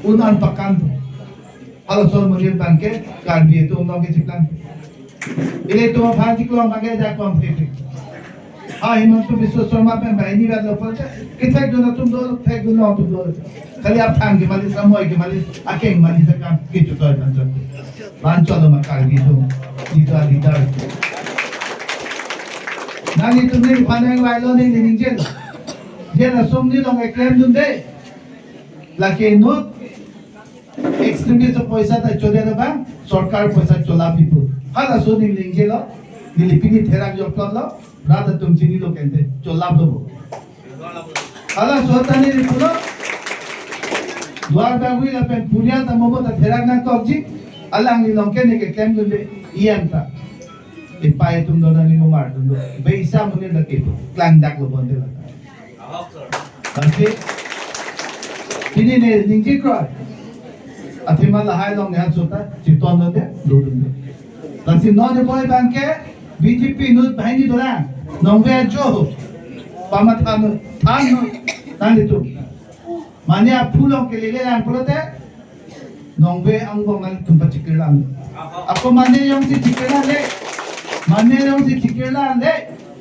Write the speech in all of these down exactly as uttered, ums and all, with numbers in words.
un-an pakam. Halaso amonit abangke Karbi atum along kechiplang. Ilitum aphan chiklong abangke ajakong thekthek. Ha Himanta Biswa Sarma pen banghini vet lo pulote kethekdun atum do, thekdun along atum do. Kali aphan ke mali, samoi ke mali, akeng mali, akam kechotoi than chot. Ban cholo ma Karbi atum. Ito a leader. Nanglitum nephan nangvailo, neli ningjelo. Je lason nelong keklemdunde. Lake inut extremist apoisa ta chodet abang, sorkar apoisa cholap ipu. Halaso neli ningjelo, neli pini therak jokplotlo, rat atum chinilo kente, cholaplo bo. Halaso ta neli pulo, Duarbagori lapen Purial ta momo ta therak nangkokji, alangli along ke ne keklemdunde, iyang ta. Ipei atum do, nangli momar atum do. Beisa amonit lake klangdaklo bonte la. Lasi, pini ne ningjekroi. Athema lahai along ne hanso ta chetondunde, dodunde. Lasi non ne boi abangke B J P inut banghini dolang. Nongve ajo. Pamatha non, than non, nanglitum. Mane aphu along kelele lang pulote, nongve angbong nanglitum pachikirlang. Ako mane jongsi chikirlang le, mane jongsi chikirlang le,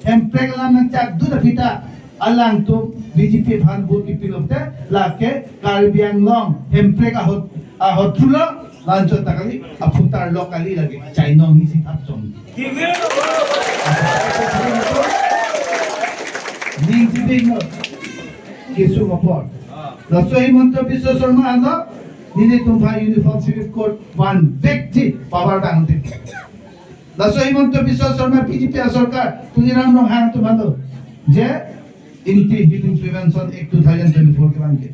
hemprek alam nangchak dut aphi ta, alangtum B J P aphan vote kipi lote, lake Karbi Anglong hemprek ahot, ahot thulo, lanchot ta kali, aphutar lok kali lake, chainong isi thap chong. Ning chibing no. Kesung apor. Laso Himanta Biswa Sarma ano, nelitum aphan Uniform Civil Code vanvekji power bang te. Laso Himanta Biswa Sarma B J P asorkar, Tuliram Ronghang atum ano. Je, Anti Healing Prevention Act two thousand twenty-four kevang ke.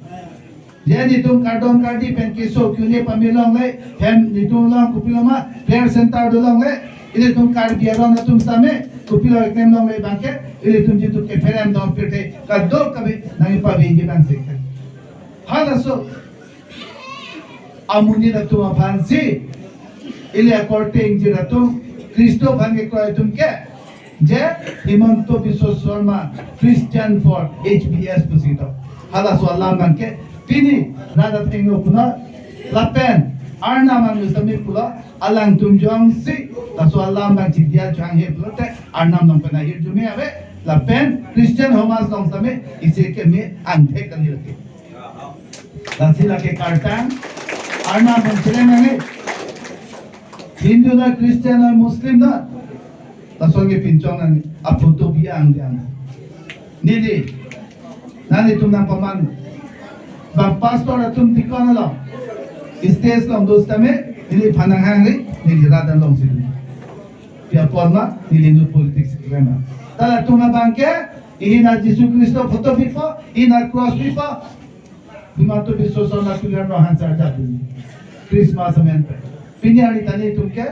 Je nelitum kardom kardi pen keso kune pame longle, hem nelitum along kopiloma prayer center dolongle, ilitum Karbi aron atum same kopilo eklem longle abangke, ilitum jitu kepherem dong pirthe kadokave nangpaveji abang seke. Halaso amonit atum aphansi, ili akorte ingjir atum, Khristo aphan kekroi atum ke, je Himanta Biswa Sarma, Christian for H B S pusi to. Halaso alam abangke, pini rat athengno pulo, lapen Arnam angno sami pulo, alangtum jongsi, laso alam abang chidia chang he pulote, Arnam along pen ahirjume ave, lapen Christian Homas along sami, isi keme angthek kali lake. Lasi lake kartang, Arnam pen chilem nangne. Hindu na Christian na Muslim na. Lason ke pinchong nangne. Aphoto bi ang di ang. Neli. Nanglitum nangpaman. Bang pastor atum dikon along. Stage along do sitame. Neliphan nanghangri. Neli rat along si. Pi apot ma. Neli nu politics keklem ma. Ta latum abangke. Ihin a Jisu Khristo photo bipo. Ihin a cross bipo. Himanta Biswa Sarma Tuliram Ronghang charjapdun. Christmas amen pen. Pini arni ta nelitum ke,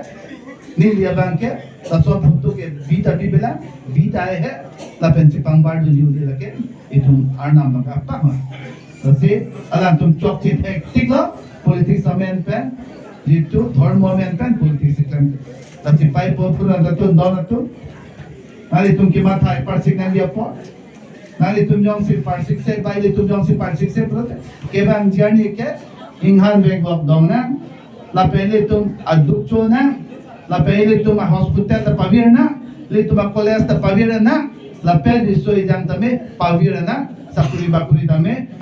neli abangke, laso photo ke bita bibelang, bita ehe, lapen chepangbar dunji uni lake, itum Arnam abang apa ma. Lasi, alangtum chokche thekthik lo, politics amen pen, jitu, dhormo amen pen, politics keklem. Lasi pei po pura datu, don datu, nanglitum kematha parsik nangji apot, nanglitum jongsi parsikse, bai ilitum jongsi parsikse pulote. Kevang journey ke inghan bengkok dong nang. Lapen ilitum aduk cho nang. Lapen ilitum a hospital ta pavir nang. Ilitum a college ta pavir nang. Lapen riso ejang tame pavir nang. Sakuri bakuri tame